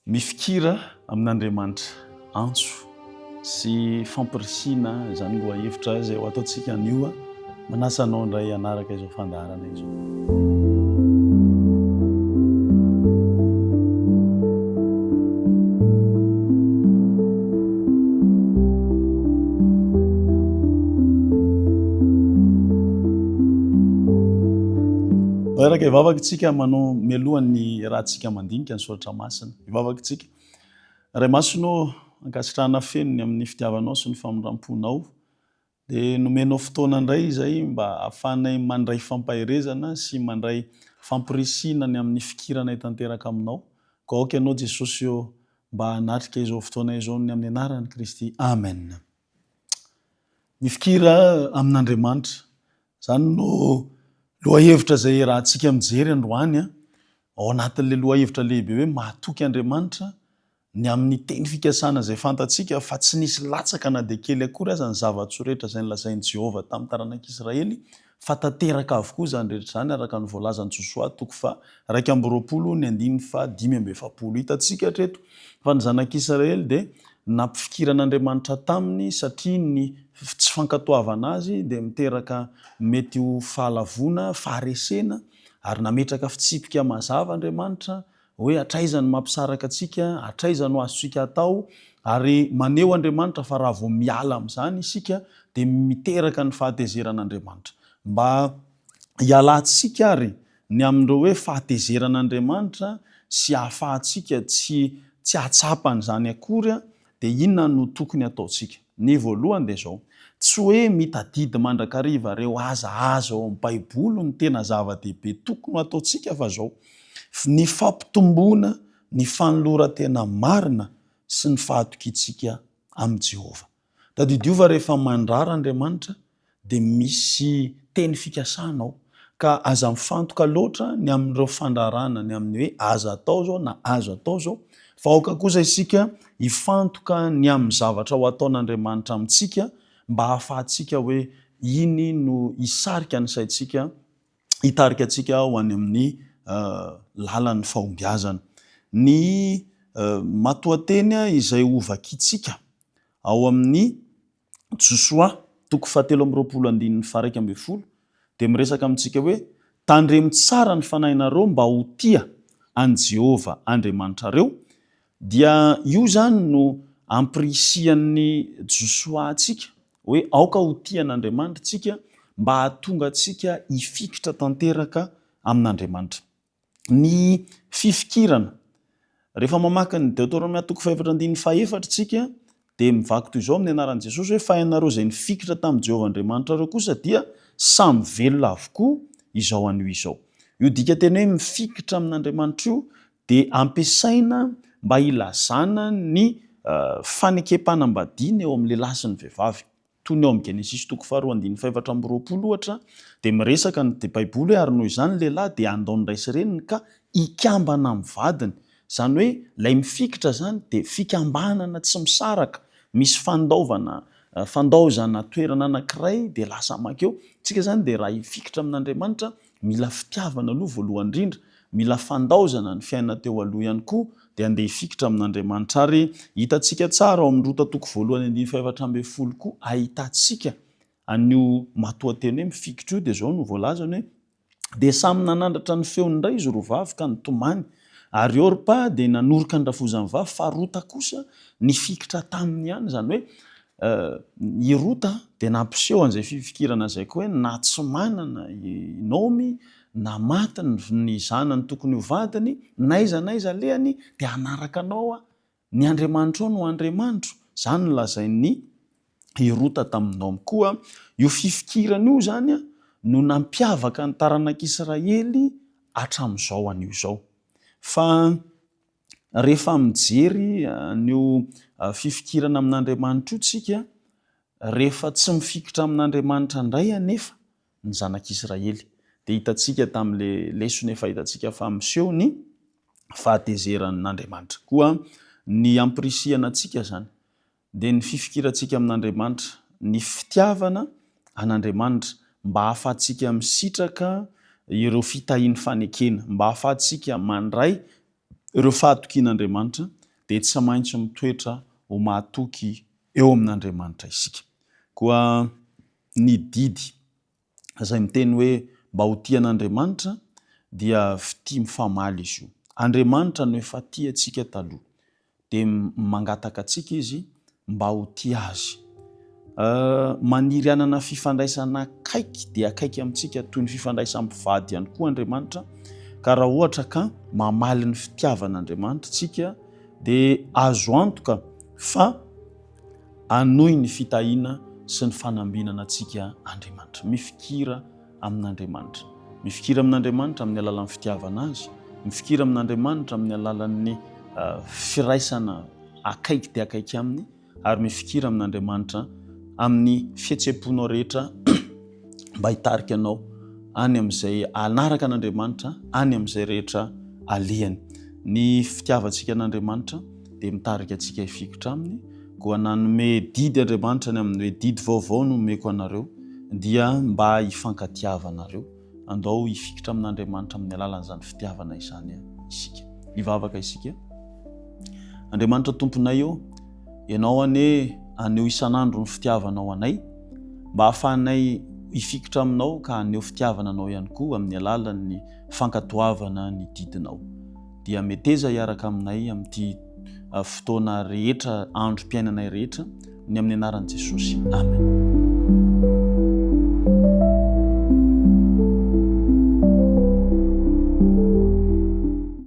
Mifikira amin'Andriamanitra, antso sy fampirisihina izany lohahevitra izay ho ataontsika anio. Manasa anao indray hanaraka izao fandaharana izao. Araka hivavaka isika manao mialohan'ny rahantsika mandinika ny soratra masina. Hivavaka isika. Ray masina ô, ankasitrahana feno ny amin'ny fitiavanao sy ny famindram-ponao. Dia nomenao fotoana indray izay mba ahafahanay mandray fampaherezana sy mandray fampirisihina ny amin'ny fikiranay tanteraka aminao. Koa aoka Ianao Jesosy ô mba hanatrika izao fotoana izao ny amin'ny anaran'i Kristy. Amen. Mifikira amin'Andriamanitra. Izany no lohahevitra izay iarahantsika mijery androany ao anatin'ilay lohahevitra lehibe hoe mahatoky Andriamanitra Ny amin'ny teny fikasana izay fantatsika fa tsy nisy latsaka na dia kely akory aza ny zava-tsoa rehetra izay nolazain'i Jehovah tamin'ny taranak'Israely, fa tanteraka avokoa izany rehetra izany araka ny voalazan'i Josoa toko faha 21 ny andininy faha 45. Hitantsika hatreto fa ny zanak'Israely dia nampifikiran'Andriamanitra taminy satria ny tsy fankatoavana azy dia miteraka mety ho fahalavoana, faharesena, ary nametraka fitsipika mazava Andriamanitra hoe hatraiza no mampisaraka antsika, hatraiza no azontsika atao, ary maneho Andriamanitra fa raha vao miala amin'izany isika dia miteraka ny fahatezeran'Andriamanitra. Mba hialantsika ary ny amin'ireo hoe fahatezeran'Andriamanitra sy hahafahantsika tsy tsy hahatsapa an'izany akory dia inona no tokony hataontsika? Ny voalohany dia izao, tsy hoe mitadidy mandrakariva ireo aza aza ao amin'ny Baiboly no tena zava-dehibe tokony ho ataontsika fa izao, ny fampitomboana ny fanoloran-tena marina sy ny fahatokiantsika amin'i Jehovah. Tadidio fa rehefa mandrara Andriamanitra dia misy teny fikasana ao, ka aza mifantoka loatra ny amin'ireo fandrarana ny amin'ny hoe aza atao izao na azo atao izao, fa aoka kosa isika hifantoka ny amin'ny zavatra ho ataon'Andriamanitra amintsika mba hahafahantsika hoe iny no hisarika ny saintsika hitarika antsika ho any amin'ny lalan'ny fahombiazana. Ny matoanteny izay hovakintsika ao amin'ny Josoa, toko fahatelo amby 20 andininy faha-11, dia miresaka amintsika hoe, Tandremo tsara ny fanahinareo mba ho tia an'i Jehovah Andriamanitrareo, dia io izany no ampirisihan'i Josoa antsika hoe aoka ho tia an'Andriamanitra isika mba hahatonga antsika hifikitra tanteraka amin'Andriamanitra. Ny fifikirana. Rehefa mamaky ny Deoteronomia toko fahefatra andininy fahefatra isika dia mivaky toy izao amin'ny anaran'i Jesosy hoe fa ianareo izay nifikitra tamin'i Jehovah Andriamanitrareo kosa dia samy velona avokoa izao anio izao. Io dikanteny hoe mifikitra amin'Andriamanitra io dia ampiasaina mba hilazana ny fanekem-panambadiana eo amin'ny lehilahy sy ny vehivavy. Toy ny ao amin'ny Genesisy toko faharoa andininy fahefatra amby 20 ohatra, dia miresaka ny Baiboly hoe ary noho izany ny lehilahy dia handao ny ray sy reniny ka hikambana amin'ny vadiny. Izany hoe ilay mifikitra izany dia fikambanana tsy misaraka, misy fandaovana, fandaozana toerana anankiray dia lasa mankeo. Isika izany dia raha hifikitra amin'Andriamanitra, mila fitiavana aloha voalohany indrindra, mila fandaozana ny fiainana teo aloha ihany koa dia andeha hifikitra amin'Andriamanitra. Ary hitantsika tsara ao amin'ny Rota toko voalohany andininy faha-14 koa ahitantsika an'io matoanteny hoe mifikitra io dia izao no voalazany hoe dia samy nanandratra ny feony indray izy roa vavy ka nitomany. Ary Orpa dia nanoroka ny rafozany vavy fa Rota kosa nifikitra taminy ihany. Izany hoe I Rota dia nampiseho an'izay fifikirana izay koa hoe na tsy manana i Naomy, na maty ny zanany tokony ho vadiny, n'aiza n'aiza alehany dia hanaraka anao aho, ny Andriamanitrao no Andriamanitro. Izany no lazain'i i Rota tamin'i Naomy. Koa io fifikirana io izany no nampiavaka ny taranak'Israely hatramin'izao anio izao. Fa Rehefa mijery an'io fifikirana amin'Andriamanitra io tsika, rehefa tsy mifikitra amin'Andriamanitra indray anefa ny zanak'Israely, dia hitantsika tamin'ilay lesona efa hitantsika fa miseho ny fahatezeran'Andriamanitra. Koa ny hampirisihana antsika izany dia ny fifikirantsika amin'Andriamanitra, ny fitiavana an'Andriamanitra mba hahafahantsika misitraka ireo fitahian'ny fanekena, mba hahafahantsika mandray. ireo fahatokian'Andriamanitra dia tsy maintsy mitoetra ho mahatoky eo amin'Andriamanitra isika. Koa ny didy izay miteny hoe mba ho tia an'Andriamanitra dia fitia mifamaly izy io. Andriamanitra no efa tia antsika taloha. Dia mangataka antsika Izy mba ho tia Azy. Maniry hanana fifandraisana akaiky dia akaiky amintsika toy ny fifandraisan'ny mpivady ihany koa Andriamanitra, ka raha ohatra ka mamaly ny fitiavan'Andriamanitra isika dia azo antoka fa hanohy ny fitahiana sy ny fanambinana antsika Andriamanitra. Mifikira amin'Andriamanitra. Mifikira amin'Andriamanitra amin'ny alalan'ny fitiavana Azy, mifikira amin'Andriamanitra amin'ny alalan'ny firaisana akaiky dia akaiky Aminy, ary mifikira amin'Andriamanitra amin'ny fihetseham-ponao rehetra mba hitarika anao any amin'izay hanaraka an'Andriamanitra any amin'izay rehetra alehany. Ny fitiavantsika an'Andriamanitra dia mitarika antsika hifikitra Aminy. Koa nanome didy Andriamanitra ny amin'ny hoe didy vaovao no omeko anareo dia mba hifankatiavanareo. Andao hifikitra amin'Andriamanitra amin'ny alalan'izany fitiavana izany isika. Hivavaka isika. Andriamanitra Tomponay ô, Ianao anie haneho isan'andro ny fitiavanao anay mba hahafahanay hifikitra aminao ka haneho fitiavana anao ihany koa amin'ny alalan'ny fankatoavana ny didinao. Dia meteza hiaraka aminay amin'ity fotoana rehetra androm-piainanay rehetra ny amin'ny anaran'i Jesosy. Amen.